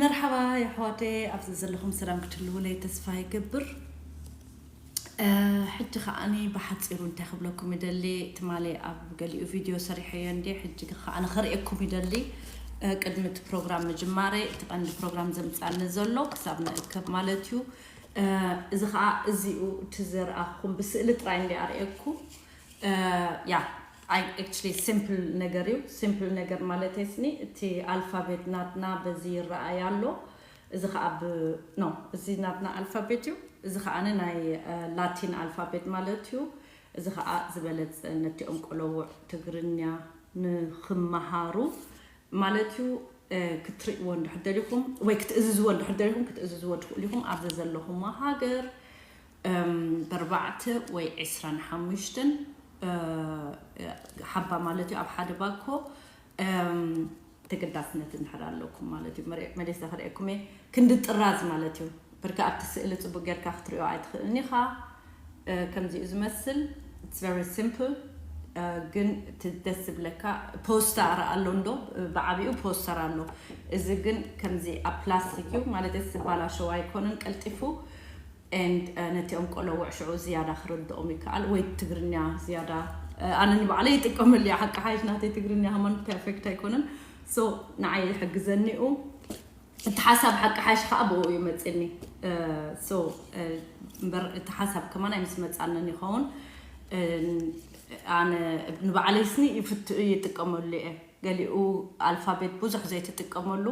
መርሓባ የሕዋተይ፣ ኣብዚ ዘለኹም ሰላም ክትህልውለይ ተስፋ ይገብር። ሕጂ ከዓኒ ብሓፂሩ እንታይ ክብለኩም ይደሊ፣ ትማሊ ኣብ ገሊኡ ቪድዮ ሰሪሐዮ እንዲ፣ ሕጂ ከዓኒ ከርእየኩም ይደሊ። ቅድሚ እቲ ፕሮግራም ምጅማረ፣ እቲ ቀንዲ ፕሮግራም ዘምፃኒ ዘሎ ክሳብ ንእከብ ማለት እዩ። እዚ ከዓ እዚኡ እቲ ዘርኣኹም ብስእሊ ጥራይ እንዲ ኣርእየኩም። ያ actually simple ነገር እዩ። Simple ነገር ማለት ስኒ እቲ ኣልፋቤት ናትና በዚ ይረኣይ ኣሎ። እዚ ከዓ ብ no እዚ ናትና ኣልፋቤት እዩ። እዚ ከዓ ናይ ላቲን ኣልፋቤት ማለት እዩ። እዚ ከዓ ዝበለፀ ነቲኦም ቆለውዕ ትግርኛ ንክመሃሩ ማለት እዩ። ክትርእይዎ እንድሕር ደሊኹም ወይ ክትእዝዝዎ እንድሕር ደሊኹም ክትእዝዝዎ ትኽእሉ ኢኹም። ኣብዚ ዘለኹም ሃገር በርባዕተ ወይ ዕስራን ሓሙሽተን ሓባ ማለት እዩ ኣብ ሓደ ባኮ ተገዳስነት እንድሕር ኣለኩም ማለት እዩ። መሊሰ ክርእየኩም እየ። ክንዲ ጥራዝ ማለት እዩ። ብርካ ኣብቲ ስእሊ ፅቡቅ ጌርካ ክትሪኦ ኣይትኽእልን ኢኻ። ከምዚኡ ዝመስል it's very simple። ግን እቲ ደስ ዝብለካ ፖስተር ኣሎ እንዶ፣ ብዓቢኡ ፖስተር ኣሎ። እዚ ግን ከምዚ ኣብ ፕላስቲክ እዩ ማለት ዝበላሸው ኣይኮነን፣ ቀልጢፉ and ነቲኦም ቆለውዕ ሽዑ ዝያዳ ክርድኦም ይከኣል ወይ ትግርኛ ዝያዳ። ኣነ ንባዕለይ ይጥቀመሉ እየ ሓቂ ሓይሽ ናተይ ትግርኛ ሃማን ፐርፌክት ኣይኮነን። So ንዓይ ይሕግዘኒ እዩ። እቲ ሓሳብ ሓቂ ሓይሽ ከዓ ብኡ እዩ መፅኒ። So እምበር እቲ ሓሳብ ከማን ኣይምስ መፃንን ይኸውን። ኣነ ንባዕለይ ስኒ ይፍት ይጥቀመሉ እየ። ገሊኡ ኣልፋቤት ብዙሕ ዘይትጥቀመሉ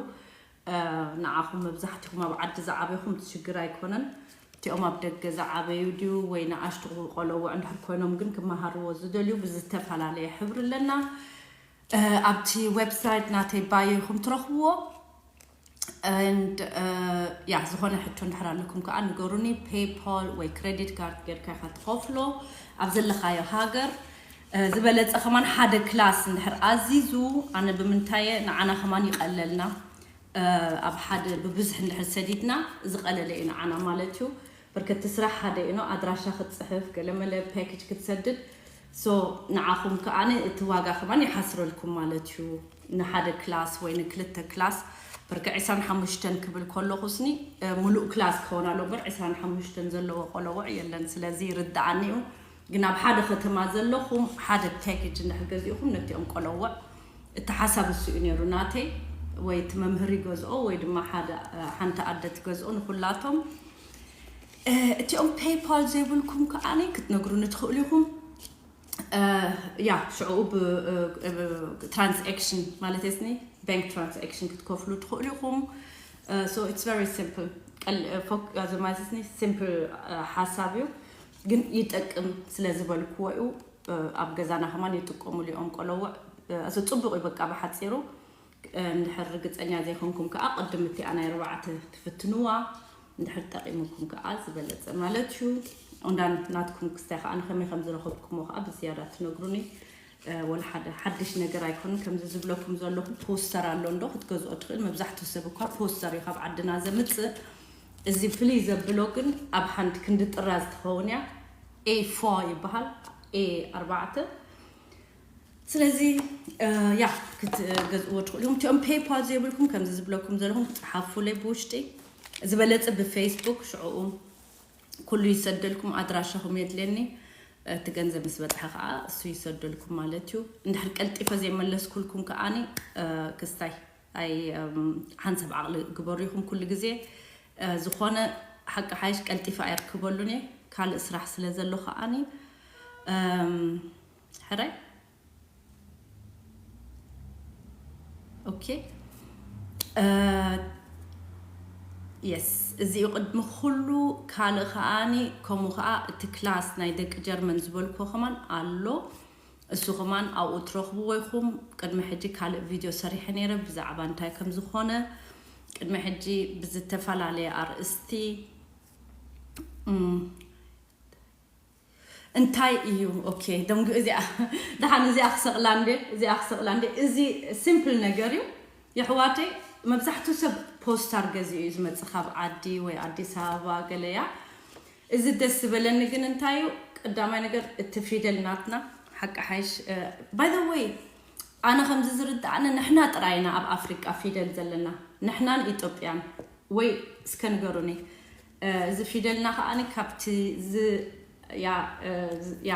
ንዓኹም መብዛሕትኹም ኣብ ዓዲ ዝዓበኹም እቲ ሽግር ኣይኮነን። እቲኦም ኣብ ደገ ዝዓበዩ ድዩ ወይ ንኣሽቱ ቆለውዕ እንድሕር ኮይኖም ግን ክመሃርዎ ዝደልዩ ብዝተፈላለየ ሕብሪ ኣለና። ኣብቲ ዌብሳይት ናተይ ባዮ ኢኹም ትረኽብዎ። And ያ ዝኾነ ሕቶ እንድሕር ኣለኩም ከዓ ንገሩኒ። ፔይፓል ወይ ክሬዲት ካርድ ጌርካ ኢኻ ትኸፍሎ ኣብ ዘለኻዮ ሃገር። ዝበለፀ ከማን ሓደ ክላስ እንድሕር ኣዚዙ ኣነ ብምንታየ ንዓና ከማን ይቐለልና። ኣብ ሓደ ብብዝሒ እንድሕር ሰዲድና ዝቐለለ እዩ ንዓና ማለት እዩ። ብርክቲ ስራሕ ሓደ እዩ ነው። ኣድራሻ ክትፅሕፍ ገለመለ ፓኬጅ ክትሰድድ so ንዓኹም ከዓነ እቲ ዋጋ ከማን ይሓስረልኩም ማለት እዩ። ንሓደ ክላስ ወይ ንክልተ ክላስ ብርክ ዕስራን ሓሙሽተን ክብል ከለኹ ስኒ ሙሉእ ክላስ ክኸውን ኣሎ እምበር ዕስራን ሓሙሽተን ዘለዎ ቆለውዕ የለን። ስለዚ ይርድኣኒ እዩ። ግን ኣብ ሓደ ከተማ ዘለኹም ሓደ ፓኬጅ እንድሕር ገዚእኹም ነቲኦም ቆለውዕ እቲ ሓሳብ እሱ እዩ ነይሩ ናተይ። ወይ እቲ መምህር ይገዝኦ ወይ ድማ ሓደ ሓንቲ ኣደ ትገዝኦ ንኩላቶም። እቲኦም ፔይፓል ዘይብልኩም ከዓኒ ክትነግሩኒ ትኽእሉ ኢኹም። ያ ሽዑ ብትራንስክሽን ማለት ስኒ ባንክ ትራንስክሽን ክትከፍሉ ትኽእሉ ኢኹም። So it's very simple። ማለትስኒ ሲምፕል ሓሳብ እዩ ግን ይጠቅም ስለ ዝበልክዎ እዩ። ኣብ ገዛና ከማን ይጥቀሙሉ እዮም ቆለውዕ። እዚ ፅቡቅ እዩ በቃ ብሓፂሩ። እንድሕር ርግፀኛ ዘይኮንኩም ከዓ ቅድም እቲኣ ናይ ኣርባዕተ ትፍትንዋ እንድሕር ጠቂምኩም ከዓ ዝበለፀ ማለት እዩ። እንዳን ናትኩም ክስታይ ከዓ ንከመይ ከም ዝረኸብኩሞ ከዓ ብዝያዳ ትነግሩኒ። ወላ ሓደ ሓድሽ ነገር ኣይኮንን። ከምዚ ዝብለኩም ዘለኹ ፖስተር ኣሎ እንዶ ክትገዝኦ ትኽእል። መብዛሕትኡ ሰብ እኳ ፖስተር እዩ ካብ ዓድና ዘምፅእ። እዚ ፍልይ ዘብሎ ግን ኣብ ሓንቲ ክንዲ ጥራዝ ትኸውን እያ። ኤ ፎ ይበሃል። ኤ ኣርባዕተ። ስለዚ ያ ክትገዝእዎ ትኽእሉ ኢኹም። እቲኦም ፔይፓል ዘይብልኩም ከምዚ ዝብለኩም ዘለኹም ፃሓፉለይ ብውሽጢ ዝበለፀ ብፌስቡክ ሽዕኡ ኩሉ ይሰደልኩም። ኣድራሻኹም የድልየኒ። እቲ ገንዘብ ምስ በፅሐ ከዓ እሱ ይሰደልኩም ማለት እዩ። እንድሕር ቀልጢፈ ዘይመለስኩልኩም ከዓኒ ክስታይ ኣይ ሓንሳብ ዓቕሊ ግበሩ ኢኹም ኩሉ ግዜ። ዝኾነ ሓቂ ሓይሽ ቀልጢፈ ኣይርክበሉን እየ ካልእ ስራሕ ስለ ዘሎ ከዓኒ ሕራይ ኦኬ። የስ እዚኡ ቅድሚ ኩሉ ካልእ ከዓኒ ከምኡ ከዓ እቲ ክላስ ናይ ደቂ ጀርመን ዝበልኮ ከማን ኣሎ። እሱ ከማን ኣብኡ ትረኽብዎ ኢኹም። ቅድሚ ሕጂ ካልእ ቪድዮ ሰሪሐ ነይረ ብዛዕባ እንታይ ከም ዝኾነ። ቅድሚ ሕጂ ብዝተፈላለየ ኣርእስቲ እንታይ እዩ ኦኬ ደንጉ እዚኣ ደሓን እዚኣ ክሰቕላ እንዴ እዚኣ ክሰቕላ እንዴ እዚ ሲምፕል ነገር እዩ። የሕዋተይ መብዛሕትኡ ሰብ ፖስታር ገዚኡ እዩ ዝመፅእ ካብ ዓዲ ወይ ኣዲስ ኣበባ ገለያ። እዚ ደስ ዝበለኒ ግን እንታይ እዩ ቀዳማይ ነገር እቲ ፊደል ናትና ሓቂ ሓይሽ። By the way ኣነ ከምዚ ዝርዳእኒ ንሕና ጥራይና ኣብ ኣፍሪቃ ፊደል ዘለና፣ ንሕናን ኢትዮጵያን። ወይ እስከ ንገሩኒ። እዚ ፊደልና ከዓኒ ካብቲ ዝ ያ ያ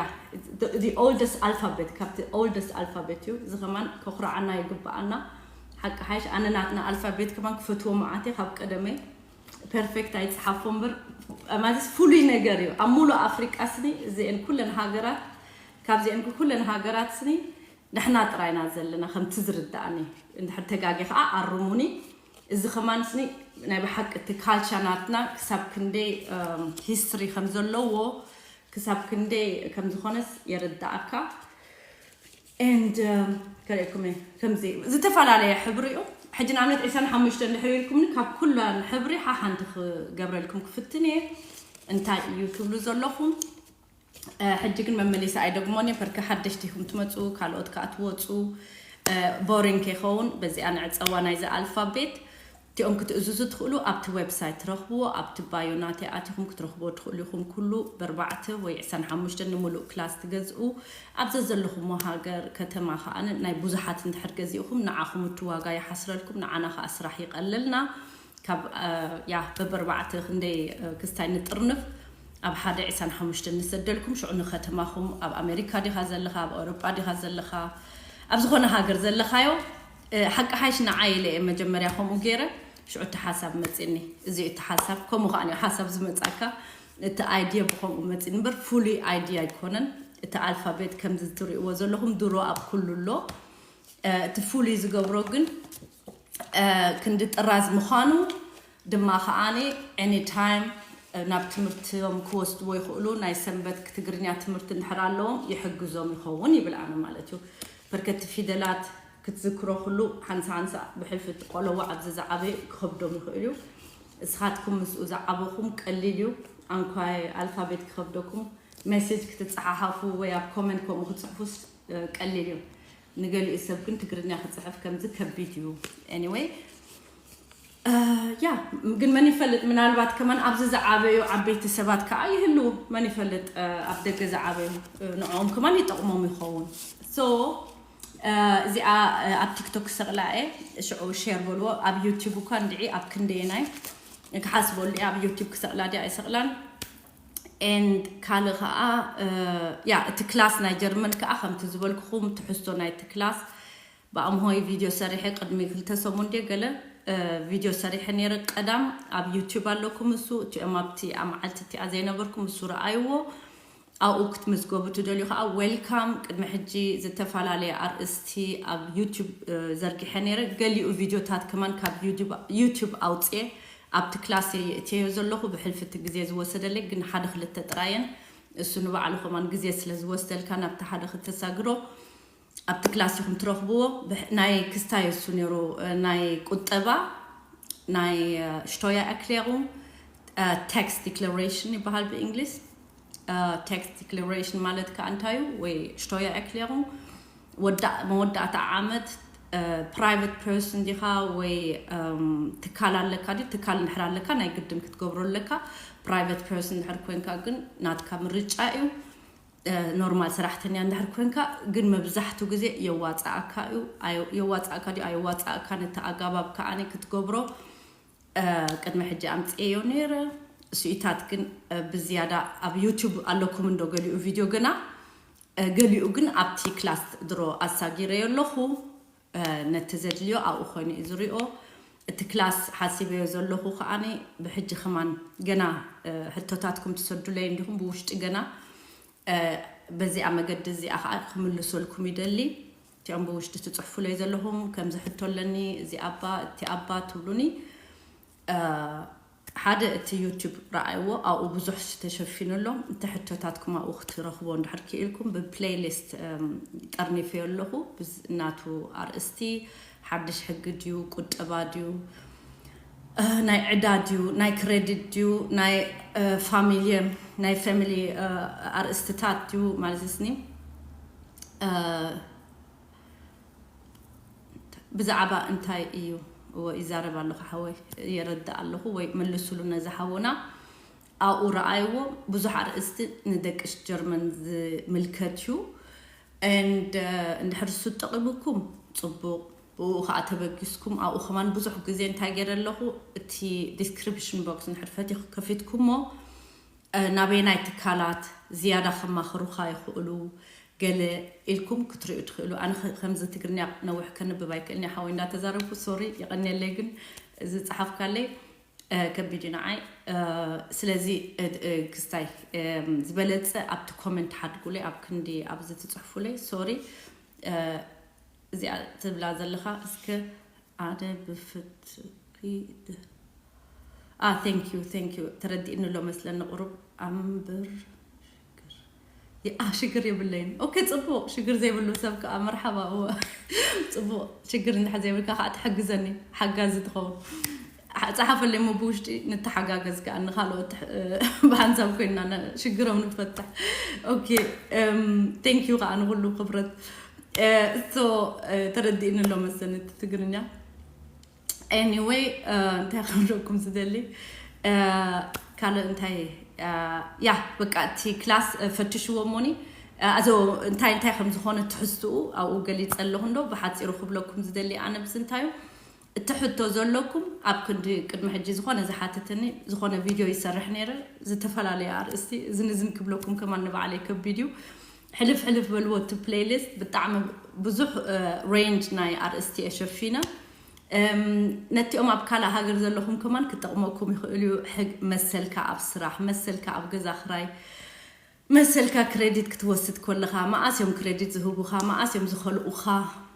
the oldest alphabet፣ ካብቲ oldest alphabet እዩ። እዚ ከማን ከኩርዓና ይግብኣና። ሓቂ ሓይሽ ኣነ ናትና ኣልፋቤት ከማን ክፈትዎ መዓት እየ ካብ ቀደመይ። ፐርፌክት ኣይጽሓፎ እምበር ማለት ፍሉይ ነገር እዩ። ኣብ ሙሉእ ኣፍሪቃ ስኒ እዚአን ኩለን ሃገራት ካብዚአን ኩለን ሃገራት ስኒ ንሕና ጥራይና ዘለና ከምቲ ዝርዳእኒ። እንድሕር ተጋጊ ከዓ ኣርሙኒ። እዚ ከማን ስኒ ናይ ብሓቂ እቲ ካልቻ ናትና ክሳብ ክንደይ ሂስትሪ ከም ዘለዎ ክሳብ ክንደይ ከም ዝኾነስ የርዳእካ። And ከርእየኩም እየ ከምዚ ዝተፈላለየ ሕብሪ እዩ። ሕጂ ንኣብነት ዕስራን ሓሙሽተን እንድሕር ኢልኩምኒ ካብ ኩለን ሕብሪ ሓሓንቲ ክገብረልኩም ክፍትን እየ። እንታይ እዩ ትብሉ ዘለኹም? ሕጂ ግን መመሊሳ ኣይደግሞን እየ። ፐርከ ሓደሽቲ ኢኹም ትመፁ፣ ካልኦት ከዓ ትወፁ። ቦሪንግ ከይኸውን በዚኣ ንዕፀዋ ናይዚ ኣልፋቤት። እቲኦም ክትእዝዙ ትኽእሉ ኣብቲ ዌብሳይት ትረኽብዎ፣ ኣብቲ ባዮ ናተይ ኣቲኹም ክትረኽብዎ ትኽእሉ ኢኹም። ኩሉ በርባዕተ ወይ ዕስራን ሓሙሽተን ንምሉእ ክላስ ትገዝኡ። ኣብ ዘዘለኹሞ ሃገር ከተማ ከኣ ናይ ብዙሓት እንድሕር ገዚእኹም ንዓኹም እቲ ዋጋ ይሓስረልኩም፣ ንዓና ከኣ ስራሕ ይቐለልና። ካብ ያ በበርባዕተ ክንደይ ክስታይ ንጥርንፍ ኣብ ሓደ ዕስራን ሓሙሽተን ንሰደልኩም። ሽዑ ንከተማኹም ኣብ ኣሜሪካ ዲኻ ዘለኻ፣ ኣብ ኣውሮጳ ዲኻ ዘለኻ፣ ኣብ ዝኾነ ሃገር ዘለኻዮ ሓቂ ሓይሽ ንዓይ ኢለ እየ መጀመርያ ከምኡ ገይረ። ሽዑ እቲ ሓሳብ መፂኒ። እዚ እቲ ሓሳብ ከምኡ ከዓ ሓሳብ ዝመፃካ እቲ ኣይድየ ብከምኡ መፂኒ እምበር ፍሉይ ኣይድየ ኣይኮነን። እቲ ኣልፋቤት ከምዚ ትሪእዎ ዘለኹም ድሮ ኣብ ኩሉ ኣሎ። እቲ ፍሉይ ዝገብሮ ግን ክንዲ ጥራዝ ምዃኑ ድማ ከዓኒ ኤኒታይም ናብ ትምህርቶም ክወስድዎ ይኽእሉ። ናይ ሰንበት ትግርኛ ትምህርቲ እንድሕር ኣለዎም ይሕግዞም ይኸውን ይብል ኣነ ማለት እዩ። በርከቲ ፊደላት ክትዝክሮ ኩሉ ሓንሳ ሓንሳ ብሕልፊ እቲ ቆለዎ ኣብዚ ዝዓበዩ ክኸብዶም ይኽእል እዩ። እስኻትኩም ምስኡ ዝዓበኹም ቀሊል እዩ። ኣንኳይ ኣልፋቤት ክኸብደኩም ሜሴጅ ክትፀሓሓፉ ወይ ኣብ ኮመንት ከምኡ ክትፅሕፉስ ቀሊል እዩ። ንገሊኡ ሰብ ግን ትግርኛ ክፅሕፍ ከምዚ ከቢድ እዩ። Anyway ያ ግን መን ይፈልጥ፣ ምናልባት ከማን ኣብዚ ዝዓበዩ ዓበይቲ ሰባት ከዓ ይህልዉ። መን ይፈልጥ ኣብ ደገ ዝዓበዩ ንዕኦም ከማን ይጠቕሞም ይኸውን። So እዚኣ ኣብ ቲክቶክ ክሰቕላ እየ። ሽዑ ሼር በልዎ። ኣብ ዩቲዩብ እኳ እንድዒ ኣብ ክንደየናይ ክሓስበሉ እየ። ኣብ ዩቲዩብ ክሰቕላ ድያ ኣይሰቕላን? And ካልእ ከዓ ያ እቲ ክላስ ናይ ጀርመን ከዓ ከምቲ ዝበልኩኹም ትሕዝቶ ናይቲ ክላስ ብኣምሆይ ቪድዮ ሰሪሐ ቅድሚ ክልተ ሰሙን ድየ ገለ ቪድዮ ሰሪሐ ነይረ። ቀዳም ኣብ ዩቲዩብ ኣለኩም እሱ፣ እቲኦም ኣብቲ ኣብ መዓልቲ እቲኣ ዘይነበርኩም እሱ ረኣይዎ። ኣብኡ ክትምዝገቡ ትደልዩ ከዓ ዌልካም። ቅድሚ ሕጂ ዝተፈላለየ ኣርእስቲ ኣብ ዩቲዩብ ዘርጊሐ ነይረ። ገሊኡ ቪድዮታት ከማን ካብ ዩቲዩብ ኣውፅኤ ኣብቲ ክላስ የእትየዮ ዘለኹ። ብሕልፊ እቲ ግዜ ዝወሰደለይ ግን ሓደ ክልተ ጥራየን። እሱ ንባዕሉ ከማን ግዜ ስለ ዝወስደልካ ናብቲ ሓደ ክተሳግሮ ኣብቲ ክላስ ኢኹም ትረኽብዎ። ናይ ክስታይ እሱ ነይሩ፣ ናይ ቁጠባ፣ ናይ ሽቶያ ኣክሌሩ፣ ታክስ ዲክለሬሽን ይበሃል ብእንግሊዝ። ታክስ ዲክለሬሽን ማለት ከዓ እንታይ እዩ? ወይ ሽቶያ ኣክሌሩ መወዳእታ ዓመት ፕራይቨት ፐርሰን ዲኻ ወይ ትካል ኣለካ ድዩ? ትካል እንድሕር ኣለካ ናይ ግድን ክትገብሮ ኣለካ። ፕራይቨት ፐርሰን እንድሕር ኮንካ ግን ናትካ ምርጫ እዩ። ኖርማል ሰራሕተኛ እንድሕር ኮንካ ግን መብዛሕቱ ግዜ የዋፃኣካ እዩ። የዋፃኣካ ድዩ ኣየዋፃኣካ ነቲ ኣጋባብ ከዓኒ ክትገብሮ ቅድሚ ሕጂ ኣምፅኤዮ ነይረ። ስኢታት ግን ብዝያዳ ኣብ ዩቱብ ኣለኩም እንዶ ገሊኡ ቪድዮ ግና ገሊኡ ግን ኣብቲ ክላስ ድሮ ኣሳጊረዮ ኣለኹ። ነቲ ዘድልዮ ኣብኡ ኮይኑ እዩ ዝሪኦ። እቲ ክላስ ሓሲበዮ ዘለኹ ከዓኒ ብሕጂ ከማን ገና ሕቶታትኩም ትሰዱለይ እንዲኹም ብውሽጢ ገና በዚኣ መገዲ እዚኣ ከዓ ክምልሰልኩም ይደሊ። እቲኦም ብውሽጢ ትፅሕፉለይ ዘለኹም ከምዚ ሕቶ ኣለኒ፣ እዚ ኣባ እቲ ኣባ ትብሉኒ ሓደ እቲ ዩቱብ ረኣይዎ ኣብኡ ብዙሕ ተሸፊኑ ኣሎ። እቲ ሕቶታትኩም ኣብኡ ክትረኽቦ እንድሕር ክኢልኩም ብፕሌይሊስት ጠርኒፈዮ ኣለኹ። ናቱ ኣርእስቲ ሓድሽ ሕጊ ድዩ ቁጠባ ድዩ ናይ ዕዳ ድዩ ናይ ክሬዲት ድዩ ናይ ፋሚሊ ናይ ፋሚሊ ኣርእስትታት ድዩ ማለት ስኒ ብዛዕባ እንታይ እዩ እዎ ይዛረብ ኣለኹ ሓወይ የረድእ ኣለኹ ወይ መልስሉ ነዚ ሓውና ኣብኡ ረኣይዎ ብዙሕ ኣርእስቲ ንደቂ ጀርመን ዝምልከት እዩ and እንድሕር እሱ ጠቒሙኩም ጽቡቕ። ብኡ ከዓ ተበጊስኩም ኣብኡ ከማን ብዙሕ ግዜ እንታይ ገይረ ኣለኹ፣ እቲ ዲስክሪፕሽን ቦክስ እንድሕር ፈቲኹ ከፊትኩሞ፣ እ፣ ናበየናይ ትካላት ዝያዳ ከማኽሩኻ ይኽእሉ ገለ ኢልኩም ክትሪኡ ትኽእሉ። ኣነ ከ-፣ ከምዚ ትግርኛ ነዊሕ ከንብብ ኣይክእልን እየ፣ ሓወይ እንዳተዛረብኩ፣ ሶሪ፣ የቐንየለይ፣ ግን ዝጸሓፍካለይ፣ እ፣ ከቢድ እዩ ንዓይ። እ፣ ስለዚ፣ እ፣ እ፣ ክስታይ፣ እም፣ ዝበለጸ ኣብቲ ኮመንት ሓድጉለይ፣ ኣብ ክንዲ ኣብዚ ትጽሕፉለይ፣ ሶሪ። እ፣ እዚኣ ትብላ ዘለኻ እስከ ኣደ ብፍትኪ ድ-፣ ኣ፣ thank you፣ thank you። ተረዲእኒ ኣሎ መስለኒ ቁሩብ ኣምብር ሽግር። የ-፣ ኣ፣ ሽግር የብለይን። ኦኬ፣ ጽቡቕ። ሽግር ዘይብሉ ሰብ ከኣ መርሓባ። እወ። ጽቡቕ። ሽግር እንድሕር ዘይብልካ ከኣ ትሕግዘኒ፣ ሓጋዚ ትኸውን። ሓ-፣ ጸሓፈለይ እሞ ብውሽጢ ንተሓጋገዝ ከኣ ንኻልኦት ትሕ-፣ ብሓንሳብ ኮይንና ነ-፣ ሽግሮም ንፈትሕ። ኦኬ፣ እም፣ thank you ከኣ ንኹሉ ክብረት። እ፣ so፣ እ፣ ተረዲእኒ ኣሎ መሰለኒ እቲ ትግርኛ። Anyway፣ እ፣ እንታይ ክብለኩም ዝደሊ፣ እ፣ ካልእ እንታይ፣ እ፣ ያ፣ በቃ እቲ ክላስ፣ እ፣ ፈትሽዎ እሞኒ፣ እ፣ ኣዞ እንታይ እንታይ ከም ዝኾነ ትሕዝትኡ ኣብኡ ገሊጸ ኣለኹ እንዶ፣ ብሓጺሩ ክብለኩም ዝደሊ ኣነ ብዚ እንታይ እዩ፣ እቲ ሕቶ ዘለኩም ኣብ ክንዲ ቅድሚ ሕጂ ዝኾነ ዝሓተተኒ ዝኾነ ቪድዮ ይሰርሕ ነይረ፣ ዝተፈላለየ ኣርእስቲ፣ እዝን እዝን ክብለኩም ከማን ንባዕለይ ከቢድ እዩ። ሕልፍ ሕልፍ በልዎ፣ እቲ ፕሌይሊስት ብጣዕሚ ብዙሕ፣ እ፣ ሬንጅ ናይ ኣርእስቲ እየ ሸፊነ። እም፣ ነቲኦም ኣብ ካልእ ሃገር ዘለኹም ከማን ክጠቕመኩም ይኽእል እዩ። ሕግ-፣ መሰልካ ኣብ ስራሕ፣ መሰልካ ኣብ ገዛ ክራይ፣ መሰልካ ክሬዲት ክትወስድ ከለኻ፣ መኣስ እዮም ክሬዲት ዝህቡኻ፣ መኣስ እዮም ዝኸልኡኻ፣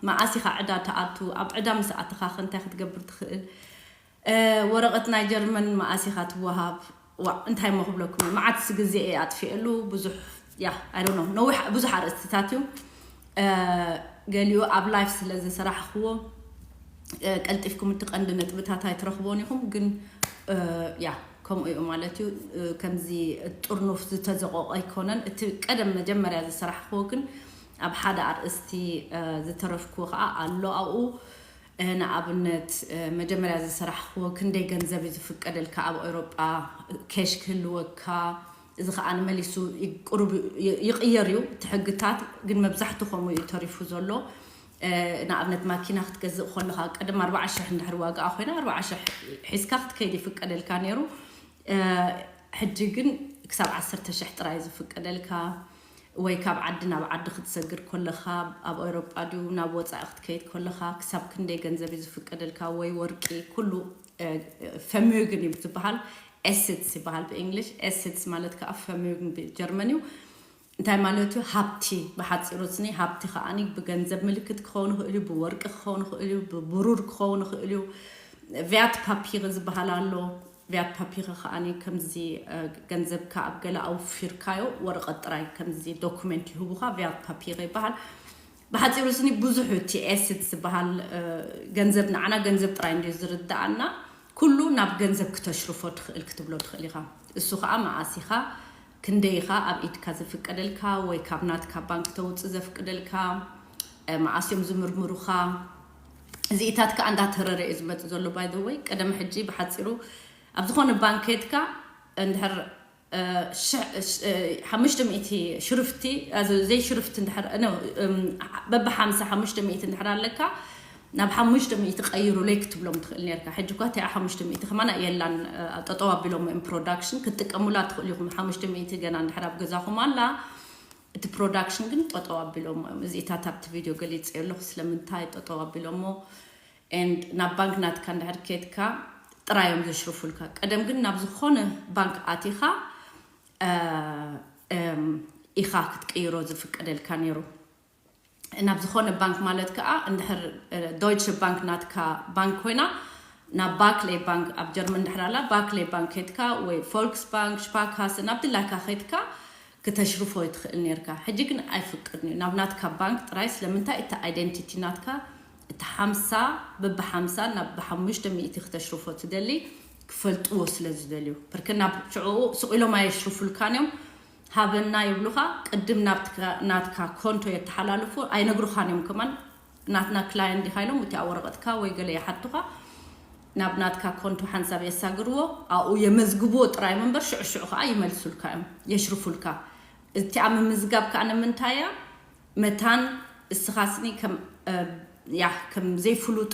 መኣስ ኢኻ ዕዳ ትኣቱ፣ ኣብ ዕዳ ምስ ኣተኻ ከ እንታይ ክትገብር ትኽእል? እ፣ ወረቐት ናይ ጀርመን መኣስ ኢኻ ትወሃብ? ዋ፣ እንታይ እሞ ክብለኩም እየ፣ መዓት ግዜ እየ ኣጥፊኤሉ፣ ብዙሕ፣ ያ፣ I don't know፣ ነዊሕ፣ ብዙሕ ኣርእስትታት እዩ። እ፣ ገሊኡ ኣብ ላይፍ ስለ ዝሰራሕኽዎ፣ እ፣ ቀልጢፍኩም እቲ ቀንዲ ነጥብታት ኣይትረኽቦን ኢኹም፣ ግን፣ እ፣ ያ፣ ከምኡ እዩ ማለት እዩ። እ፣ ከምዚ ጥርኑፍ ዝተዘቆቐ ኣይኮነን። እቲ ቀደም መጀመርያ ዝሰራሕኽዎ ግን ኣብ ሓደ ኣርእስቲ፣ እ፣ ዝተረፍክዎ ከዓ ኣሎ ኣብኡ። እ፣ ንኣብነት፣ እ፣ መጀመርያ ዝሰራሕኽዎ ክንደይ ገንዘብ እዩ ዝፍቀደልካ ኣብ ኤውሮጳ፣ ኬሽ ክህልወካ፣ እዚ ከዓ ንመሊሱ ይ-፣ ቁሩብ ይ-፣ ይቕየር እዩ እቲ ሕግታት፣ ግን መብዛሕቱ ከምኡ እዩ ተሪፉ ዘሎ። እ፣ ንኣብነት ማኪና ክትገዝእ ከለኻ ቀደም ኣርባዓ ሽሕ እንድሕር ዋጋኣ ኮይና ኣርባዓ ሽሕ ሒዝካ ክትከይድ ይፍቀደልካ ነይሩ። እ፣ ሕጂ ግን ክሳብ ዓሰርተ ሽሕ ጥራይ ዝፍቀደልካ፣ ወይ ካብ ዓዲ ናብ ዓዲ ክትሰግር ከለኻ፣ ኣብ ኤውሮጳ ድዩ ናብ ወጻኢ ክትከይድ ከለኻ ክሳብ ክንደይ ገንዘብ እዩ ዝፍቀደልካ፣ ወይ ወርቂ፣ ኩሉ፣ እ፣ ፈሚዩግን እዩ ዝበሃል፣ ኤስድስ ይበሃል ብእንግሊሽ። ኤስድስ ማለት ከዓ ፈሚዩግን ብጀርመን እዩ። እንታይ ማለት እዩ? ሃብቲ፣ ብሓፂሩ ስኒ ሃብቲ ከዓኒ ብገንዘብ ምልክት ክኸውን ይኽእል እዩ፣ ብወርቂ ክኸውን ይኽእል እዩ፣ ብብሩር ክኸውን ይኽእል እዩ። ቪያት ፓፒር ዝበሃል ኣሎ። ቪያት ፓፒር ከዓኒ ከምዚ፣ እ፣ ገንዘብካ ኣብ ገለ ኣውፊርካዮ ወረቐት ጥራይ ከምዚ ዶኩሜንት ይህቡኻ፣ ቪያት ፓፒር ይበሃል። ብሓፂሩ ስኒ ብዙሕ እቲ ኤስድስ ዝበሃል፣ እ፣ ገንዘብ ንዓና ገንዘብ ጥራይ እንድዩ ዝርድኣና፣ ኩሉ ናብ ገንዘብ ክተሽርፎ ትኽእል ክትብሎ ትኽእል ኢኻ። እሱ ከዓ መኣስ ኢኻ፣ ክንደይ ኢኻ ኣብ ኢድካ ዝፍቀደልካ ወይ ካብ ናትካ ባንክ ተውፅእ ዘፍቅደልካ፣ እ፣ መኣስ እዮም ዝምርምሩኻ። እዚኢታት ከዓ እንዳተረረ እዩ ዝመፅእ ዘሎ። By the way፣ ቀደም ሕጂ ብሓፂሩ ኣብ ዝኾነ ባንክ ከድካ እንድሕር፣ እ፣ ሽ-፣ ሽ-፣ እ፣ ሓሙሽተ ሚእቲ ሽርፍቲ፣ ኣዚ ዘይሽርፍቲ እንድሕር፣ እ፣ ኖ፣ እም፣ በብሓምሳ ሓሙሽተ ሚእቲ እንድሕር ኣለካ፣ ናብ ሓሙሽተ ሚእቲ ቀይሩለይ ክትብሎም ትኽእል ነርካ። ሕጂ እኳ እቲኣ ሓሙሽተ ሚእቲ ከማና የላን፣ እ፣ ጠጠው ኣቢሎሞ እዮም ፕሮዳክሽን። ክትጥቀሙላ ትኽእሉ ኢኹም። ሓሙሽተ ሚእቲ ገና እንድሕር ኣብ ገዛኹም ኣላ፣ እቲ ፕሮዳክሽን ግን ጠጠው ኣቢሎሞ እዮም። እዚኢታት ኣብቲ ቪድዮ ገሊጸዮ ኣለኹ ስለምንታይ ጠጠው ኣቢሎሞ። And ናብ ባንክ ናትካ እንድሕር ከድካ ጥራይ እዮም ዘሽርፉልካ። ቀደም ግን ናብ ዝኾነ ባንክ ኣቲኻ፣ እ፣ እም፣ ኢኻ ክትቅይሮ ዝፍቀደልካ ነይሩ። ናብ ዝኾነ ባንክ ማለት ከዓ እንድሕር፣ እ፣ ዶይቸ ባንክ ናትካ ባንክ ኮይና፣ ናብ ባክሌ ባንክ ኣብ ጀርመን እንድሕር ኣላ፣ ባክሌ ባንክ ከድካ ወይ ፎልክስ ባንክ፣ ሽፓካሰ፣ ናብ ድላይካ ከድካ ክተሽርፎ ትኽእል ነርካ። ሕጂ ግን ኣይፍቅድን እዩ። ናብ ናትካ ባንክ ጥራይ። ስለምንታይ? እቲ ኣይደንቲቲ ናትካ፣ እቲ ሓምሳ፣ በብሓምሳ ናብ ብሓሙሽተ ሚእቲ ክተሽርፎ ትደሊ ክፈልጥዎ ስለ ዝደልዩ። ብርክ ናብ ሽዕኡ ስቕ ኢሎም ኣየሽርፉልካን እዮም። ሃበና ይብሉኻ፣ ቅድም ናብትካ-፣ ናትካ ኮንቶ የተሓላልፉ፣ ኣይነግሩኻን እዮም ከማን። ናትና ክላየንት ዲኻ ኢሎም፣ እቲኣ ወረቐትካ ወይ ገለ ይሓቱኻ፣ ናብ ናትካ ኮንቶ ሓንሳብ የሳግርዎ፣ ኣብኡ የመዝግብዎ ጥራይ እምበር፣ ሽዑ ሽዑ ኸዓ ይመልሱልካ እዮም፣ የሽርፉልካ። እቲኣ ምምዝጋብ ከኣ ንምንታይ እያ? መታን እስኻ ስኒ ከም፣ እ፣ ያ ከም ዘይፍሉጥ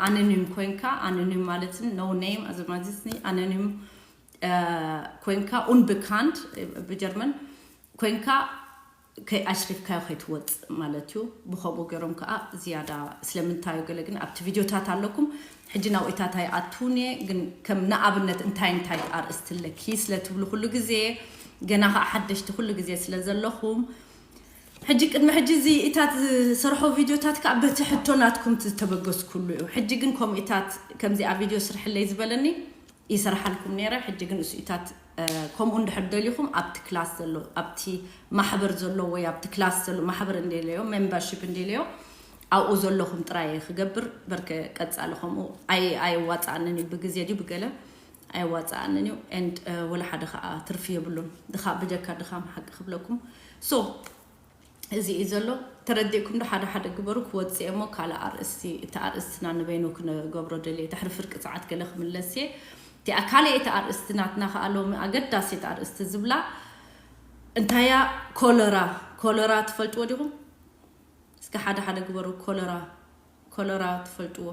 ኣኖኒም ኮይንካ ኣኖኒም ማለት no name ኣዘማዚስኒ ኣኖኒም ኮይንካ unbekannt ብጀርመን ኮይንካ ኣሽሪፍካዮ ከይትወፅእ ማለት እዩ። ብከምኡ ገይሮም ከዓ ዝያዳ ስለምንታዩ ገለ ግን ኣብቲ ቪድዮታት ኣለኩም። ሕጂ ናብኢታት ኣይኣትውን እየ ግን ከም ንኣብነት እንታይ እንታይ ኣርእስቲ ኣለኪ ስለትብሉ ኩሉ ግዜ ገና ከዓ ሓደሽቲ ኩሉ ግዜ ስለ ዘለኹም ሕጂ ቅድሚ ሕጂ እዚ ኢታት ዝሰርሖ ቪድዮታት ከዓ በቲ ሕቶ ናትኩም ዝተበገስኩሉ እዩ። ሕጂ ግን ከምኡ ኢታት ከምዚኣ ቪድዮ ስርሕለይ ዝበለኒ ይሰርሓልኩም ነይረ። ሕጂ ግን እሱ ኢታት ከምኡ እንድሕር ደሊኹም ኣብቲ ክላስ ዘሎ ኣብቲ ማሕበር ዘሎ ወይ ኣብቲ ክላስ ዘሎ ማሕበር እንደለዮ membership እንደለዮ ኣብኡ ዘለኹም ጥራይ ክገብር በርከ ቀጻሊ ከምኡ ኣይዋጻኣንን እዩ ብግዜ ድዩ ብገለ ኣይዋጻኣንን እዩ and ወላ ሓደ ከዓ ትርፊ የብሉን ድኻ ብጀካ ድኻ ሓቂ ክብለኩም so እዚ እዩ ዘሎ ተረዲእኩም ዶ ሓደ ሓደ ግበሩ ክወፅእ እሞ ካልእ ኣርእስቲ እቲ ኣርእስትና ንበይኑ ክነገብሮ ደልየ ድሕሪ ፍርቂ ሰዓት ገለ ክምለስ እየ እቲኣ ካልእ እቲ ኣርእስቲ ናትና ከዓ ሎሚ ኣገዳሲት ኣርእስቲ ዝብላ እንታያ ኮለራ ኮለራ ትፈልጥዎ ዲኹም እስከ ሓደ ሓደ ግበሩ ኮለራ ኮለራ ትፈልጥዎ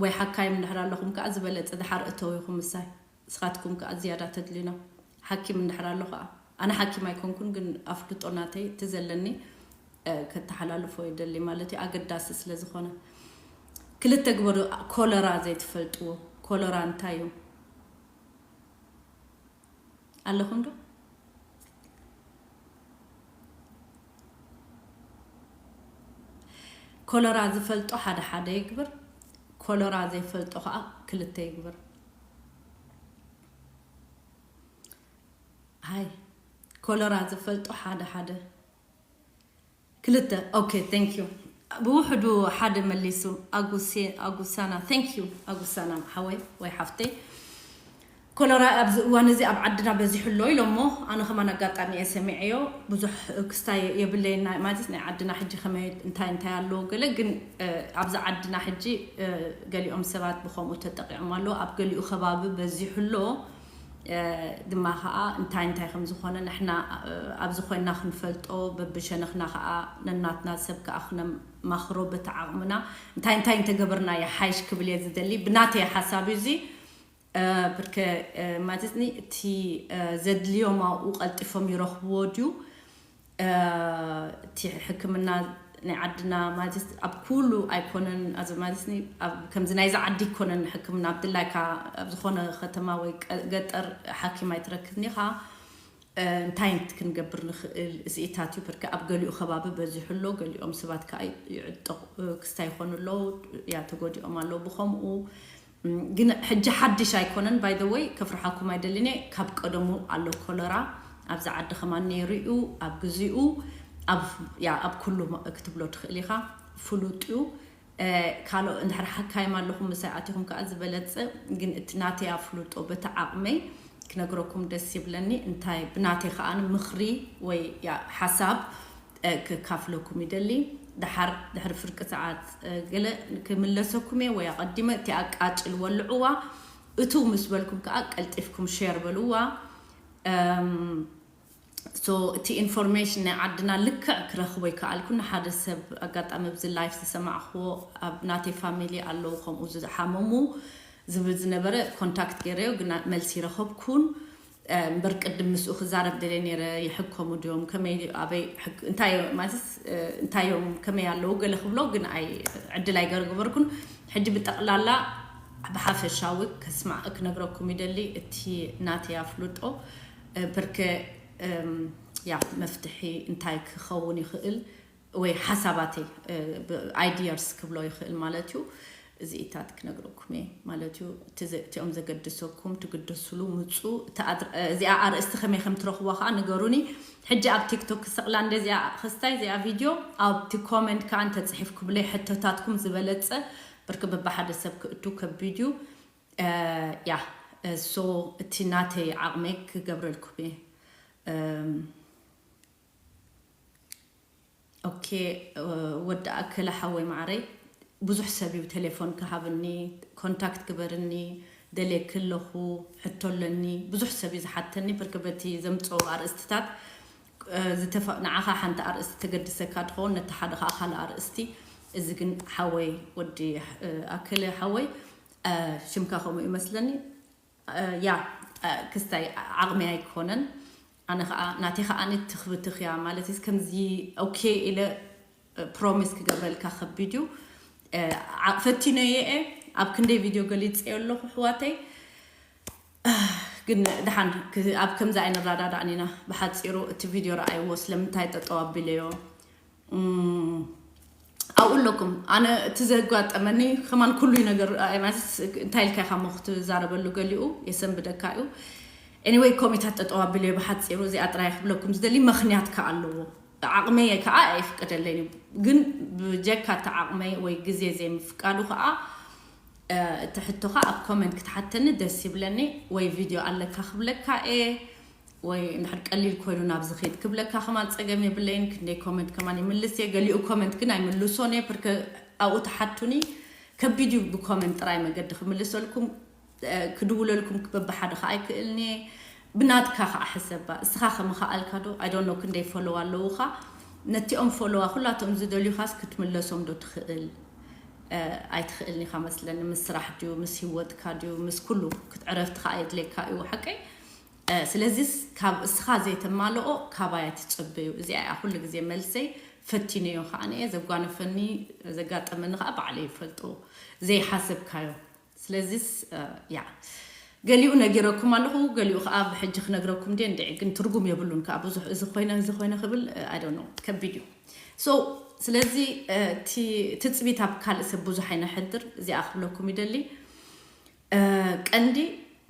ወይ ሓካይም እንድሕር ኣለኹም ከዓ ዝበለፀ ድሓር እተው ኢኹም ምሳይ እስኻትኩም ከዓ ዝያዳ ተድልዩና ሓኪም እንድሕር ኣሎ ከዓ ኣነ ሓኪም ኣይኮንኩን ግን ኣፍልጦ ናተይ እቲ ዘለኒ ከተሓላልፎ ይደሊ ማለት እዩ ኣገዳሲ ስለ ዝኾነ ክልተ ግበሩ ኮለራ ዘይትፈልጥዎ ኮለራ እንታይ እዩ ኣለኹም ዶ ኮለራ ዝፈልጦ ሓደ ሓደ ይግበር ኮለራ ዘይፈልጦ ከዓ ክልተ ይግበር ሃይ ኮለራ ዝፈልጦ ሓደ ሓደ ክልተ okay thank you ብውሕዱ ሓደ መሊሱ ኣጉሳና thank you ኣጉሳና ሓወይ ወይ ሓፍተይ ኮለራ ኣብዚ እዋን እዚ ኣብ ዓድና በዚሑ ኣሎ ኢሎሞ ኣነ ከማን ኣጋጣሚ እየ ሰሚዐዮ ብዙሕ ክስታይ የብለይና ማለት ናይ ዓድና ሕጂ ከመይ እንታይ እንታይ ኣለዎ ገለ ግን ኣብዚ ዓድና ሕጂ ገሊኦም ሰባት ብከምኡ ተጠቂዖም ኣሎ ኣብ ገሊኡ ከባቢ በዚሑ ኣሎ ድማ ከዓ እንታይ እንታይ ከም ዝኾነ ንሕና ኣብዚ ኮይና ክንፈልጦ በብሸነኽና ከዓ ነናትና ሰብ ከዓ ክነማኽሮ በቲ ዓቕምና እንታይ እንታይ እንተገበርና ይሓይሽ ክብል እየ ዝደሊ ብናተይ ሓሳብ እዚ ብርከ ማለትኒ እቲ ዘድልዮም ኣብኡ ቀልጢፎም ይረኽብዎ ድዩ እቲ ሕክምና ናይ ዓድና ማለት ኣብ ኩሉ ኣይኮነን ኣዚ ማለት ከምዚ ናይዚ ዓዲ ይኮነን ሕክምና ኣብ ድላይካ ኣብ ዝኾነ ከተማ ወይ ገጠር ሓኪም ኣይትረክብን ኢኻ እንታይ ክንገብር ንኽእል እዚኢታት እዩ ብርከ ኣብ ገሊኡ ከባቢ በዚሑ ኣሎ ገሊኦም ሰባት ከዓ ይዕጠቑ ክስታ ይኾኑ ኣለዉ ያ ተጎዲኦም ኣለዉ ብኸምኡ ግን ሕጂ ሓድሽ ኣይኮነን by the way ከፍርሓኩም ኣይደልን እየ ካብ ቀደሙ ኣሎ ኮለራ ኣብዚ ዓዲ ከማን ነይሩ እዩ ኣብ ግዚኡ ኣብ ኩሉ ክትብሎ ትኽእል ኢኻ ፍሉጥ እዩ ካልኦ እንድሕር ሓካይም ኣለኹም ምሳይ ኣቲኹም ከዓ ዝበለፀ ግን እቲ ናተይ ኣፍልጦ በቲ ዓቕመይ ክነግረኩም ደስ ይብለኒ እንታይ ብናተይ ከዓ ምኽሪ ወይ ሓሳብ ክካፍለኩም ይደሊ ድሓር ድሕሪ ፍርቂ ሰዓት ገለ ክምለሰኩም እየ ወይ ኣቐዲመ እቲ ኣቃጭል ወልዕዋ እቱ ምስ በልኩም ከዓ ቀልጢፍኩም share በልዋ so እቲ information ናይ ዓድና ልክዕ ክረኽቦ ይከኣልኩ ንሓደ ሰብ ኣጋጣሚ ኣብዚ live ዝሰማዕክዎ ኣብ ናተይ family ኣለዉ ከምኡ ዝሓመሙ ዝብል ዝነበረ contact ገይረዮ ግና መልሲ ይረኸብኩን እምበር ቅድም ምስኡ ክዛረብ ደልየ ነይረ ይሕከሙ ድዮም ከመይ ኣበይ እንታይ ማለት እንታይ እዮም ከመይ ኣለዉ ገለ ክብሎ ግን ኣይ ዕድል ኣይገርግበርኩን ሕጂ ብጠቕላላ ብሓፈሻዊ ከስማዕ ክነግረኩም ይደሊ እቲ ናተይ ኣፍልጦ ብርከ ያ መፍትሒ እንታይ ክኸውን ይኽእል ወይ ሓሳባተይ ideas ክብሎ ይኽእል ማለት እዩ እዚኢታት ክነግረኩም እየ ማለት እዩ እቲኦም ዘገድሰኩም ትግደስሉ ምፁ እዚኣ ኣርእስቲ ከመይ ከም ትረኽቦ ከዓ ንገሩኒ ሕጂ ኣብ ቲክቶክ ክሰቕላ እንደዚኣ ክስታይ እዚኣ ቪድዮ ኣብቲ comment ከዓ እንተፅሒፍኩምለይ ሕቶታትኩም ዝበለፀ ብርክ በብሓደ ሰብ ክእቱ ከቢድ እዩ ያ so እቲ ናተይ ዓቕመይ ክገብረልኩም እየ okay ወዲ ኣከለ ሓወይ ማዕረይ ብዙሕ ሰብ እዩ ቴሌፎን ክሃብኒ contact ግበርኒ ደልየኪ ኣለኹ ሕቶ ኣለኒ ብዙሕ ሰብ እዩ ዝሓተኒ ብርክ በቲ ዘምፅኦ ኣርእስትታት ዝተፋ ንዓኻ ሓንቲ ኣርእስቲ ተገድሰካ ትኸውን፣ ነቲ ሓደ ከዓ ካልእ ኣርእስቲ። እዚ ግን ሓወይ ወዲ ኣክለ ሓወይ ሽምካ ከምኡ ይመስለኒ። ያ ክስታይ ዓቕሚ ኣይኮነን። ኣነ ከዓ ናተይ ከዓ ትኽብትኽ እያ ማለት ከምዚ ኦኬ ኢለ ፕሮሚስ ክገብረልካ ከቢድ እዩ። ፈቲነዮ እየ፣ ኣብ ክንደይ ቪድዮ ገሊፀዮ ኣለኹ ኣሕዋተይ። ግን ደሓን ኣብ ከምዚ ኣይንረዳዳእን ኢና። ብሓፂሩ እቲ ቪድዮ ረኣይዎ ስለምንታይ ጠጠው ኣቢለዮ ኣብኡ ኣለኩም። ኣነ እቲ ዘጋጠመኒ ከማን ኩሉ ነገር እንታይ ኢልካ ኢኻ ሞ ክትዛረበሉ ገሊኡ የሰንብደካ እዩ። Anyway ኮሜንታት ጠጠው ኣቢለዮ ብሓፂሩ እዚኣ ጥራይ ክብለኩም ዝደሊ ምኽንያት ከኣ ኣለዎ። ዓቕመይ ከዓ ኣይፍቅደለይን እዩ። ግን ብጀካ እቲ ዓቕመይ ወይ ግዜ ዘይምፍቃዱ ከዓ እቲ ሕቶኻ ኣብ ኮመንት ክትሓተኒ ደስ ይብለኒ። ወይ ቪድዮ ኣለካ ክብለካ እየ፣ ወይ እንድሕር ቀሊል ኮይኑ ናብዚ ኺድ ክብለካ ከማን ፀገም የብለይን። ክንደይ ኮመንት ከማን ይምልስ እየ። ገሊኡ ኮመንት ግን ኣይምልሶን እየ። ፕርከ ኣብኡ ትሓቱኒ ከቢድ እዩ ብኮመንት ጥራይ መገዲ ክምልሰልኩም ክድውለልኩም ክበብሓደ ከዓ ኣይክእልኒ። ብናትካ ከዓ ሕሰባ። እስኻ ከምኸኣልካ ዶ? I don't know ክንደይ ፎሎዋ ኣለውኻ። ነቲኦም ፎሎዋ ኩላቶም ዝደልዩኻስ ክትምለሶም ዶ ትኽእል? ኣይትኽእልን ኢኻ መስለኒ። ምስ ስራሕ ድዩ ምስ ህይወትካ ድዩ ምስ ኩሉ ክትዕረፍቲ ከዓ የድልየካ እዩ ሓቀይ። ስለዚስ ካብ እስኻ ዘይተማልኦ ካባይ ኣይትጸበዩ። እዚኣ እያ ኩሉ ግዜ መልሰይ። ፈቲነዮ ከዓ እየ። ዘጓነፈኒ ዘጋጠመኒ ከዓ ባዕለይ ይፈልጦ ዘይሓሰብካዮ። ስለዚስ ያ ገሊኡ ነጊረኩም ኣለኹ፣ ገሊኡ ከዓ ብሕጂ ክነግረኩም ድየ እንድዒ። ግን ትርጉም የብሉን ከዓ ብዙሕ እዚ ኮይነ እዚ ኮይነ ክብል I don't know ከቢድ እዩ። So ስለዚ እቲ ትፅቢት ኣብ ካልእ ሰብ ብዙሕ ኣይነሕድር። እዚኣ ክብለኩም ይደሊ። ቀንዲ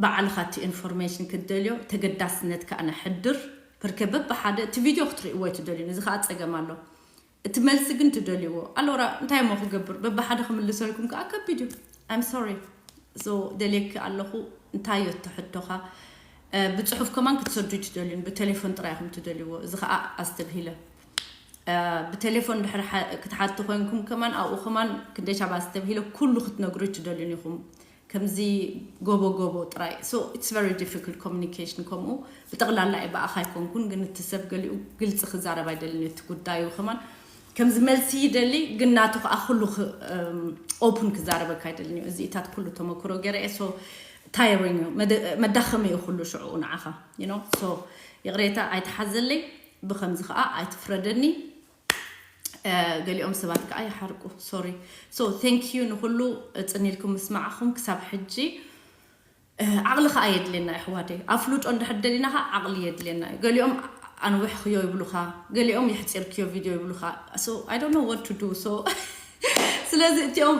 ባዕልኻ እቲ ኢንፎርሜሽን ክትደልዮ ተገዳስነት ከዓ ነሕድር። ፕርከ በብሓደ እቲ ቪድዮ ክትርእይዎ ኣይትደልዩን። እዚ ከዓ ፀገም ኣሎ። እቲ መልሲ ግን ትደልይዎ ኣሎራ እንታይ እሞ ክገብር በብሓደ ክምልሰልኩም ከዓ ከቢድ እዩ። I'm sorry። So ደልየኪ ኣለኹ። እንታይ እዮ እቲ ሕቶኻ? ብፅሑፍ ከማን ክትሰዱ ትደልዩን ብቴሌፎን ጥራይ ኢኹም ትደልይዎ። እዚ ከዓ ኣስተብሂለ። ብቴሌፎን ድሕሪ ክትሓቱ ኮይንኩም ከማን ኣብኡ ከማን ክንደይ ሻብ ኣስተብሂለ ኩሉ ክትነግሩ ትደልዩን ኢኹም። ከምዚ ጎቦ ጎቦ ጥራይ። So it's very difficult communication። ከምኡ ብጠቕላላ እየ ብኣኻ ኣይኮንኩን፣ ግን እቲ ሰብ ገሊኡ ግልፂ ክዛረብ ኣይደልን እዩ እቲ ጉዳዩ ከማን። ከምዚ መልሲ ይደሊ፣ ግን ናቱ ከዓ ኩሉ ኦፕን ክዛረበካ ኣይደልን እዩ። እዚኢታት ኩሉ ተመክሮ ገይረ እየ። So tiring እዩ፣ መዳኸሚ እዩ ኩሉ ሽዑ ንዓኻ። You know? So ይቕሬታ ኣይትሓዘለይ፣ ብከምዚ ከዓ ኣይትፍረደኒ። ገሊኦም ሰባት ከዓ ይሓርቁ። Sorry። So thank you ንኩሉ። ፅኒልኩም ምስማዕኹም ክሳብ ሕጂ። ዓቕሊ ከዓ የድልየና እዩ ኣሕዋተይ። ኣፍልጦ እንድሕር ደሊና ከዓ ዓቕሊ የድልየና እዩ። ገሊኦም ኣንዊሕክዮ ይብሉኻ፣ ገሊኦም የሕፂርክዮ ቪድዮ ይብሉኻ። So I don't know what to do። So ስለዚ እቲኦም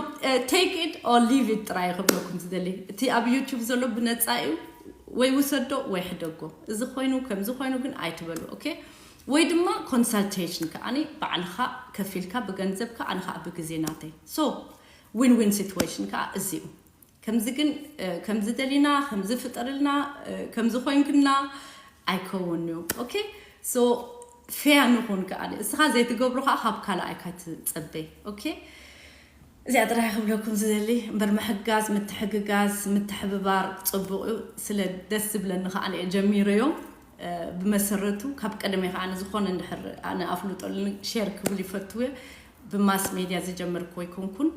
take it or leave it ጥራይ ክብለኩም ዝደሊ። እቲ ኣብ ዩቱብ ዘሎ ብነፃ እዩ፣ ወይ ውሰዶ ወይ ሕደጎ። እዚ ኮይኑ ከምዚ ኮይኑ ግን ኣይትበሉ። ኦኬ? ወይ ድማ ኮንሳልቴሽን ከዓኒ ባዕልኻ ከፊልካ ብገንዘብካ፣ ኣነ ከዓ ብግዜ ናተይ። So win win situation ከዓ እዚ እዩ። ከምዚ ግን ከምዚ ደሊና ከምዚ ፍጠርልና ከምዚ ኮይንክና ኣይከውን እዩ። ኦኬ? So ፌያ ንኹን ከዓኒ እስኻ ዘይትገብሮ ከዓ ካብ ካልኣይ ካይትፀበይ። ኦኬ? እዚኣ ጥራይ ክብለኩም ዝደሊ እምበር ምሕጋዝ፣ ምትሕግጋዝ፣ ምትሕብባር ፅቡቕ እዩ። ስለ ደስ ዝብለኒ ከዓ እየ ጀሚረዮ። ብመሰረቱ ካብ ቀደመ ከዓ ንዝኾነ እንድሕር ኣነ ኣፍልጦ ኣለኒ ሼር ክብል ይፈትው እየ። ብማስ ሜድያ ዝጀመርኩ ኣይኮንኩን።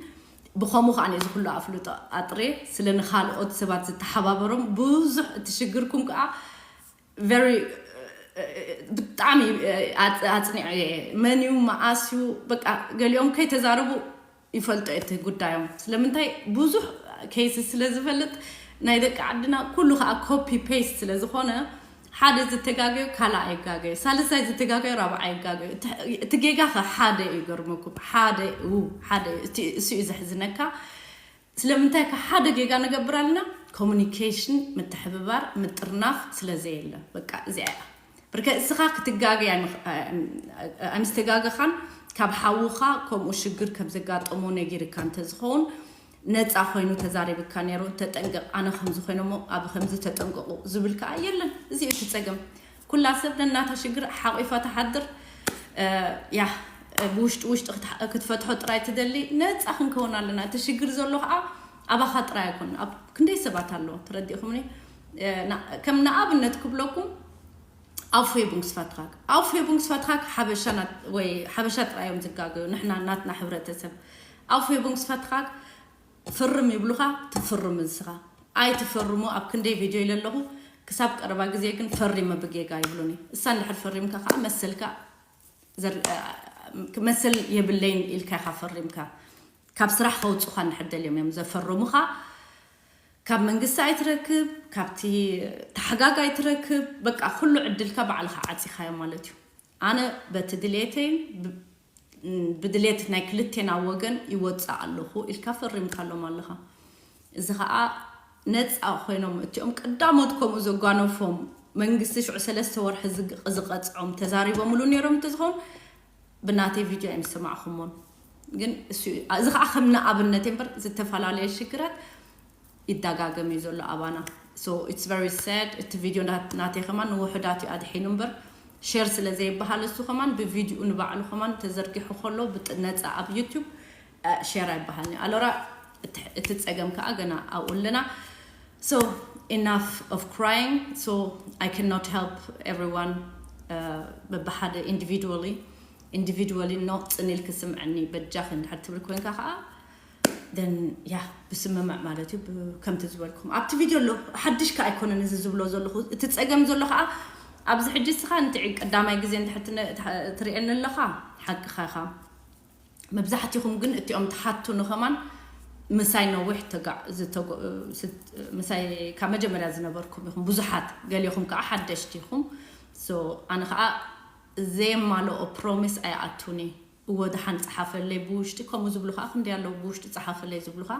ብኸምኡ ከዓ እዚ ኩሉ ኣፍልጦ ኣጥሬ ስለ ንኻልኦት ሰባት ዝተሓባበሮም ብዙሕ እቲ ሽግርኩም ከዓ very ብጣዕሚ ኣፅኒዐ እየ። መን እዩ መኣስ እዩ በቃ ገሊኦም ከይተዛረቡ ይፈልጦ እቲ ጉዳዮም። ስለምንታይ ብዙሕ ኬይስ ስለ ዝፈልጥ ናይ ደቂ ዓድና ኩሉ ከዓ ኮፒ ፔስት ስለ ዝኾነ ሓደ ዝተጋገዩ ካልኣይ ይጋገዩ፣ ሳልሳይ ዝተጋገዩ ራብዓይ ይጋገዩ። እቲ ጌጋ ከ ሓደ እዩ ገርመኩም፣ ሓደ ሓደ እሱ እዩ ዘሕዝነካ። ስለምንታይ ከ ሓደ ጌጋ ንገብር ኣለና? ኮሙኒኬሽን፣ ምትሕብባር፣ ምጥርናፍ ስለ ዘየለ። በቃ እዚኣ እያ። ብርከ እስኻ ክትጋገ ኣይምስተጋገኻን ካብ ሓውኻ ከምኡ ሽግር ከም ዘጋጠሞ ነጊርካ እንተዝኸውን ነፃ ኮይኑ ተዛሪብካ ነይሩ። ተጠንቀቕ፣ ኣነ ከምዚ ኮይነ ሞ ኣብ ከምዚ ተጠንቀቑ ዝብል ከዓ የለን። እዚ እቲ ፀገም። ኩላ ሰብ ነናታ ሽግር ሓቂፋ ትሓድር። ያ ብውሽጢ ውሽጢ ክትፈትሖ ጥራይ ትደሊ። ነፃ ክንከውን ኣለና። እቲ ሽግር ዘሎ ከዓ ኣባኻ ጥራይ ኣይኮን፣ ኣብ ክንደይ ሰባት ኣለዎ። ተረዲእኹምኒ? ከም ንኣብነት ክብለኩም Aufhebungsvertrag. Aufhebungsvertrag ሓበሻ ናት-፣ ወይ ሓበሻ ጥራይ እዮም ዝጋገዩ፣ ንሕና ናትና ሕብረተሰብ። Aufhebungsvertrag ፍርም ይብሉኻ፣ ትፍርም ንስኻ። ኣይትፈርሙ፣ ኣብ ክንደይ ቪድዮ ኢለ ኣለኹ። ክሳብ ቀረባ ግዜ ግን ፈሪመ ብጌጋ ይብሉኒ። እሳ እንድሕር ፈሪምካ ከዓ መሰልካ ዘር-፣ መሰል የብለይን ኢልካ ኢኻ ፈሪምካ። ካብ ስራሕ ከውፅኻ እንድሕር ደልዮም እዮም ዘፈርሙኻ። ካብ መንግስቲ ኣይትረክብ፣ ካብቲ ተሓጋግ ኣይትረክብ። በቃ ኩሉ ዕድልካ ባዕልኻ ዓፂኻዮ ማለት እዩ። ኣነ በቲ ድሌተይን ብ-፣ ብድሌት ናይ ክልቴና ወገን ይወፅእ ኣለኹ ኢልካ ፈሪምካሎም ኣለኻ። እዚ ከዓ ነፃ ኮይኖም እቲኦም ቀዳሞት ከምኡ ዘጓነፎም መንግስቲ ሽዑ ሰለስተ ወርሒ ዝግ-፣ ዝቐፅዖም ተዛሪቦምሉ ነይሮም እንተዝኸውን ብናተይ ቪድዮ ኣይምሰማዕኹሞን። ግን እሱ እዩ። እዚ ከዓ ከም ንኣብነት እምበር ዝተፈላለየ ሽግራት ይደጋገም እዩ ዘሎ ኣባና። So it's very sad። እቲ ቪድዮ ናት-፣ ናተይ ከማን ንውሑዳት እዩ ኣድሒኑ እምበር ሼር ስለ ዘይበሃል እሱ ከማን ብቪድዮ ንባዕሉ ከማን ተዘርጊሑ ከሎ ብጥ-፣ ነፃ ኣብ ዩቱብ፣ እ፣ ሼር ኣይበሃልን እዩ። ኣሎራ እቲ፣ እቲ ፀገም ከዓ ገና ኣብኡ ኣለና። So enough of crying. So I cannot help everyone፣ እ፣ በብሓደ individually፣ individually no ፅን ኢልክ ስምዕኒ በጃኽ እንድሕር ትብል ኮይንካ ከዓ then ያ ብስምምዕ ማለት እዩ። ብ-፣ ከምቲ ዝበልኩም ኣብቲ ቪድዮ ኣሎ። ሓድሽ ከ ኣይኮነን እዚ ዝብሎ ዘለኹ። እቲ ፀገም ዘሎ ከዓ ኣብዚ ሕጂ እስኻ እንትዒ ቀዳማይ ግዜ እንድሕር ትነ-፣ ትሪኤኒ ኣለኻ ሓቅኻ ኢኻ። መብዛሕትኹም ግን እቲኦም ትሓቱኒ ከማን ምሳይ ነዊሕ ተጋ-፣ ዝተጎ-፣ ስት-፣ ምሳይ ካብ መጀመርያ ዝነበርኩም ኢኹም ብዙሓት፣ ገሊኹም ከዓ ሓደሽቲ ኢኹም። So ኣነ ከዓ ዘየማልኦ ፕሮሚስ ኣይኣቱኒ። እወ ደሓን ጸሓፈለይ ብውሽጢ፣ ከምኡ ዝብሉ ከኣ ክንደይ ኣለዉ ብውሽጢ ጸሓፈለይ ዝብሉ ከኣ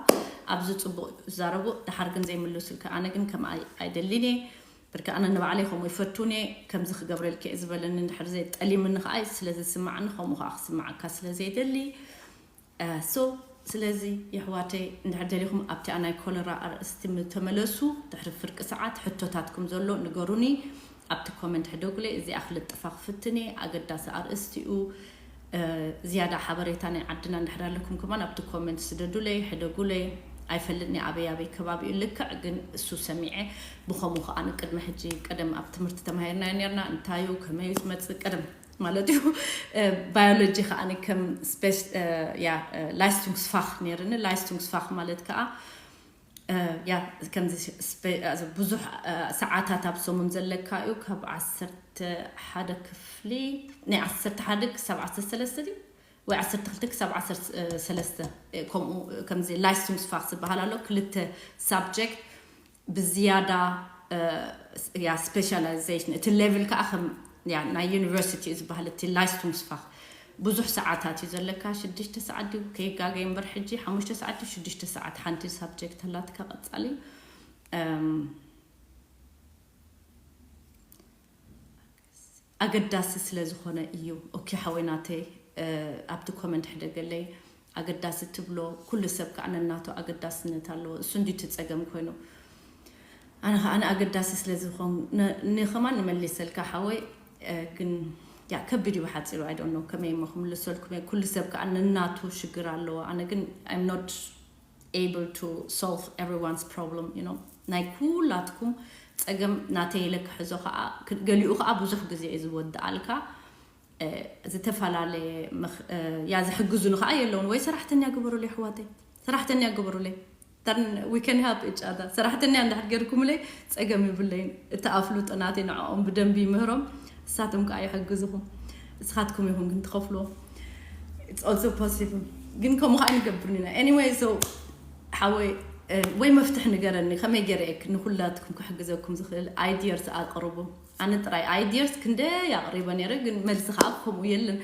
ኣብዚ ጽቡቕ ዝዛረቡ፣ ደሓር ግን ዘይምልሱልካ። ኣነ ግን ከምኣ ኣይ-፣ ኣይደልን እየ። ብርክ ኣነ ንባዕለይ ከምኡ ይፈቱን እየ። ከምዚ ክገብረልኪ እየ ዝበለኒ እንድሕር ዘይጠሊምኒ ከኣ ስለ ዝስማዓኒ ከምኡ ከኣ ክስማዓካ ስለ ዘይደሊ። እ፣ so ስለዚ የሕዋተይ እንድሕር ደሊኹም ኣብቲ ናይ ኮለራ ኣርእስቲ ም-፣ ተመለሱ። ድሕሪ ፍርቂ ሰዓት ሕቶታትኩም ዘሎ ንገሩኒ። ኣብቲ ኮመንት ሕደጉለይ። እዚኣ ክልጥፋ ክፍትን እየ። ኣገዳሲ ኣርእስቲ እዩ። እ፣ ዝያዳ ሓበሬታ ናይ ዓድና እንድሕር ኣለኩም ከማን ኣብቲ ኮመንት ስደዱለይ፣ ሕደጉለይ። ኣይፈልጥን እየ ኣበይ ኣበይ ከባቢ እዩ ልክዕ፣ ግን እሱ ሰሚዐ። ብኸምኡ ከኣ ንቅድሚ ሕጂ ቀደም ኣብ ትምህርቲ ተማሂርናዮ ነርና። እንታይ እዩ፣ ከመይ እዩ ዝመጽእ ቀደም ማለት እዩ። እ፣ ባዮሎጂ ከኣ ከም ስፔስ-፣ እ፣ ያ፣ እ፣ ላይስቱንግስፋኽ ነይርኒ። ላይስቱንግስፋኽ ማለት ከኣ እ፣ ያ፣ ከምዚ ስፔ-፣ እ፣ ብዙሕ፣ እ፣ ሰዓታት ኣብ ሰሙን ዘለካ እዩ። ካብ ዓሰርተ ሓደ ክፍሊ፣ ናይ ዓሰርተ ሓደ ክሳብ ዓሰርተ ሰለስተ ድዩ? ወይ ዓሰርተ ክልተ ክሳብ ዓሰርተ ሰለስተ፣ እ፣ ከምኡ፣ እ፣ ከምዚ ላይስቱንግስፋኽ ዝበሃል ኣሎ። ክልተ ሳብጀክት ብዝያዳ፣ እ፣ ያ፣ ስፔሻላይዜሽን። እቲ ሌቭል ከኣ ከም፣ ያ፣ ናይ ዩኒቨርሲቲ እዩ ዝበሃል፣ እቲ ላይስቱንግስፋኽ። ብዙሕ ሰዓታት እዩ ዘለካ፣ ሽዱሽተ ሰዓት ድዩ? ከይጋገ እምበር ሕጂ ሓሙሽተ ሰዓት ድዩ? ሽዱሽተ ሰዓት ሓንቲ ሳብጀክት ኣላትካ ቀጻሊ። እም፣ ኣገዳሲ ስለ ዝኾነ እዩ። ኦኬ፣ ሓወይ ናተይ፣ እ፣ ኣብቲ ኮመንት ሕደገለይ። ኣገዳሲ ትብሎ፣ ኩሉ ሰብ ከኣ ነናቱ ኣገዳስነት ኣለዎ። እሱ እንድዩ እቲ ጸገም ኮይኑ። ኣነ ከኣ ኣነ ኣገዳሲ ስለ ዝኾን፣ ነ-፣ ንኸማን ንመሊሰልካ ሓወይ፣ እ፣ ግን ያ ከቢድ እዩ ብሓጺሩ። I don't know ከመይ እሞ ክምልሰልኩም እየ። ኩሉ ሰብ ከኣ ነናቱ ሽግር ኣለዎ። ኣነ ግን I'm not able to solve everyone's problem, you know። ናይ ኩላትኩም ጸገም ናተይ ኢለ ክሕዞ ከኣ፣ ክ-፣ ገሊኡ ከኣ ብዙሕ ግዜ እዩ ዝወድኣልካ። እ፣ ዝተፈላለየ ምኽ-፣ እ፣ ያ ዝሕግዙኒ ከኣ የለውን። ወይ ሰራሕተኛ ግበሩለይ ኣሕዋተይ፣ ሰራሕተኛ ግበሩለይ። Then we can help each other። ሰራሕተኛ እንድሕር ገይርኩምለይ ጸገም ይብለይን። እቲ ኣፍልጦ ናተይ ንዕኦም ብደንቢ ይምህሮም፣ እሳቶም ከኣ ይሕግዙኹም። እስኻትኩም ኢኹም ግን ትኸፍልዎ። It's also possible። ግን ከምኡ ከኣ ንገብር ኢና። Anyway፣ so ሓወይ፣ እ፣ ወይ መፍትሕ ንገረኒ፣ ከመይ ገይረ እየ ንኹላትኩም ክሕግዘኩም ዝኽእል? ኣይድየርስ ኣቕርቡ። ኣነ ጥራይ ኣይድየርስ ክንደይ ኣቕሪበ ነይረ፣ ግን መልሲ ከኣ ከምኡ የለን።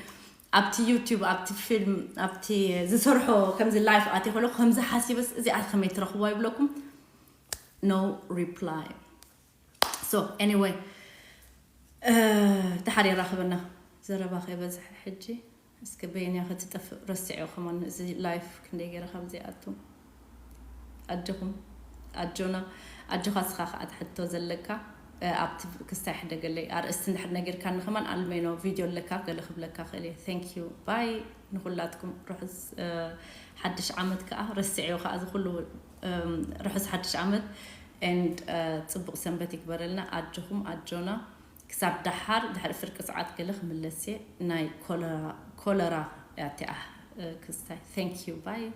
ኣብቲ ዩቱብ፣ ኣብቲ ፊልም፣ ኣብቲ ዝሰርሖ ከምዚ ላይፍ ኣትየ ከለኹ ከምዚ ሓሲበስ እዚኣ ከመይ ትረኽብዋ ይብለኩም? No reply። So anyway፣ እ፣ ድሓር የራኽበና። ዘረባ ከይበዝሐ ሕጂ። እስከ በየንያ ከትጠፍእ ረስዐዮ ከማን። እዚ ላይፍ ክንደይ ገይረ ካብ ዘይኣቱ። ኣጆኹም፣ ኣጆና፣ ኣጆኻ እስኻ ከኣ ትሕቶ ዘለካ፣ እ፣ ኣብቲ ክስታይ ሕደገለይ። ኣርእስቲ እንድሕር ነጊርካኒ ከማን ኣልሜኖ ቪድዮ ኣለካ፣ ገለ ክብለካ ክእል እየ። Thank you። ባይ። ንኹላትኩም ርሑስ፣ እ፣ ሓድሽ ዓመት ከኣ። ረስዐዮ ከኣ እዚ ኩሉ፣ እም፣ ርሑስ ሓድሽ ዓመት and፣ እ፣ ጽቡቕ ሰንበት ይግበረልና። ኣጆኹም፣ ኣጆና። ክሳብ ደሓር ድሕሪ ፍርቂ ሰዓት ገለ ክምለስ እየ። ናይ ኮለራ ኮለራ እያ እቲኣ። ክስታይ thank you bye።